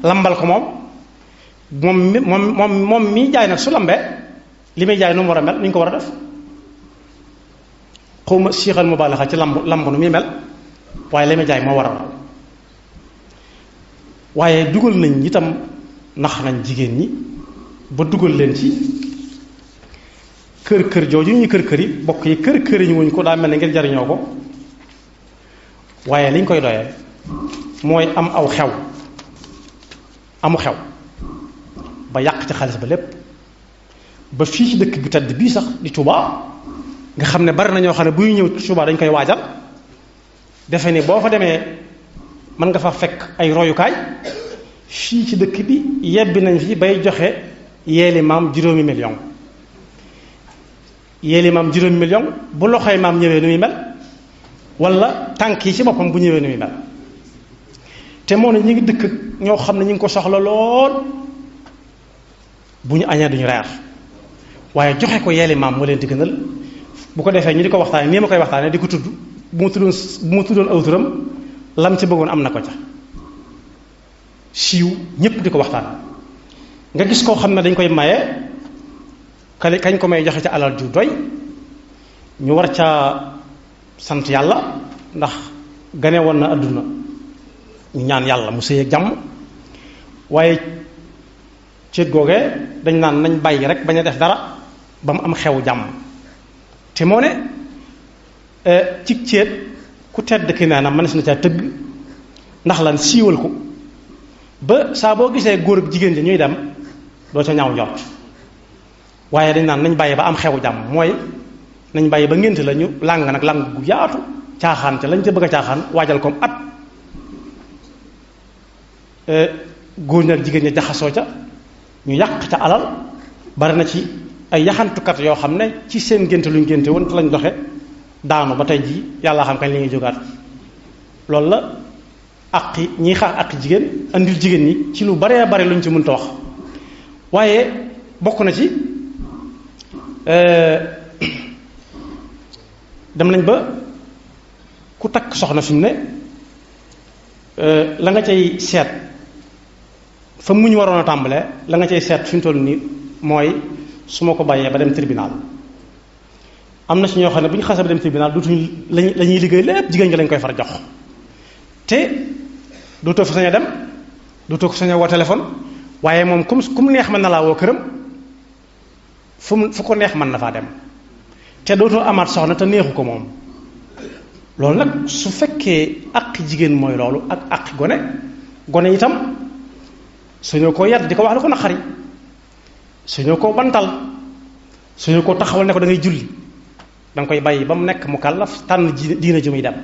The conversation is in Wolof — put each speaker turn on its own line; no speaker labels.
lambal ko moom mi jaay nag su lambee li muy jaay nu mu war a mel ni ñu ko war a def xawma siixal mubaalaxa ci lamb nu muy mel waaye li muy jaay moo war a waaye dugal nañ itam nax nañ jigéen ñi ba dugal leen ci kër jooju ñu kër yi bokk yi kër yi ñu wuñ ko daa mel ne ngir jariñoo ko waaye liñ koy doyee mooy amu xew ba yàq ci xaalis ba lépp ba fii ci dëkk bi tedd bii sax di Touba nga xam ne bari na ñoo xam ne buy ñëw Touba dañ koy waajal defe ni boo fa demee mën nga fa fekk ay royukaay fii ci dëkk bi yebbi nañ fi bay joxe yeeli maam juróomi million bu loxoy maam ñëwee nu muy mel wala tànk yi ci boppam bu ñëwee nu muy mel te moo ne ñu ngi dëkk ñoo xam ne ñu ngi ko soxla lool bu ñu añee duñu reer waaye joxe ko yeeli maam moo leen di gënal bu ko defee ñu di ko waxtaane nii ma koy waxtaane di ko tudd bu ma tuddoon aw turam lam ci bëggoon am na ko ca siiw ñépp di ko waxtaan nga gis koo xam ne dañ koy maye kañ ko may joxe ca alal ju doy ñu war ca sant yàlla ndax gane woon na àdduna ñu ñaan yàlla mu sëy ak jàmm waaye céet googee dañ naan nañ bàyyi rek bañ a def dara ba mu am xew jàmm te moo ne ci céet ku tedd ki nee na mënees na caa tëgg ndax lan siiwal ko ba saa boo gisee góor ak jigéen ji ñuy dem doo ca ñaaw njort waaye dañ naan nañ bàyyi ba am xewu jàmm mooy nañ bàyyi ba ngénte la ñu làng nag làng gu yaatu caaxaan ca lañ ca bëgg a caaxaan waajal ko at góor ñi ak jigéen ñi jaxasoo ca ñu yàq ca alal bari na ci ay yaxantukat yoo xam ne ci seen ngénte luñ ngénte woon te lañ doxe daanu ba tey jii yàlla xam kañ la ñuy jógaat loolu la aqi ñiy xaar aqi jigéen andil jigéen ñi ci lu baree bare luñ ci mënta wax waaye bokk na ci dem nañ ba ku takk soxna fi mu ne la nga cay seet fa mu ñu waroon a tàmbalee la nga cay seet fi mu toll nii mooy su ma ko bàyyee ba dem tribunal am na ci ñoo xam ne bu ñu xasee ba dem tribunal dutuñ la ñuy liggéey lépp jigéen nga lañ koy far jox te dootoo fa sañ a dem dootoo ko sañ a woo téléphone waaye moom ku mu neex mën na laa woo këram fu ko neex mën na faa dem te dootoo amaat soxna te neexu ko moom loolu nag su fekkee ak jigéen mooy loolu ak gone itam suñu ko yat di ko wax lu ko naqari suñu ko bantal suñu ko taxawal ne ko da ngay julli da nga koy bàyyi ba mu nekk mu kàllaf tànn diina ju muy dem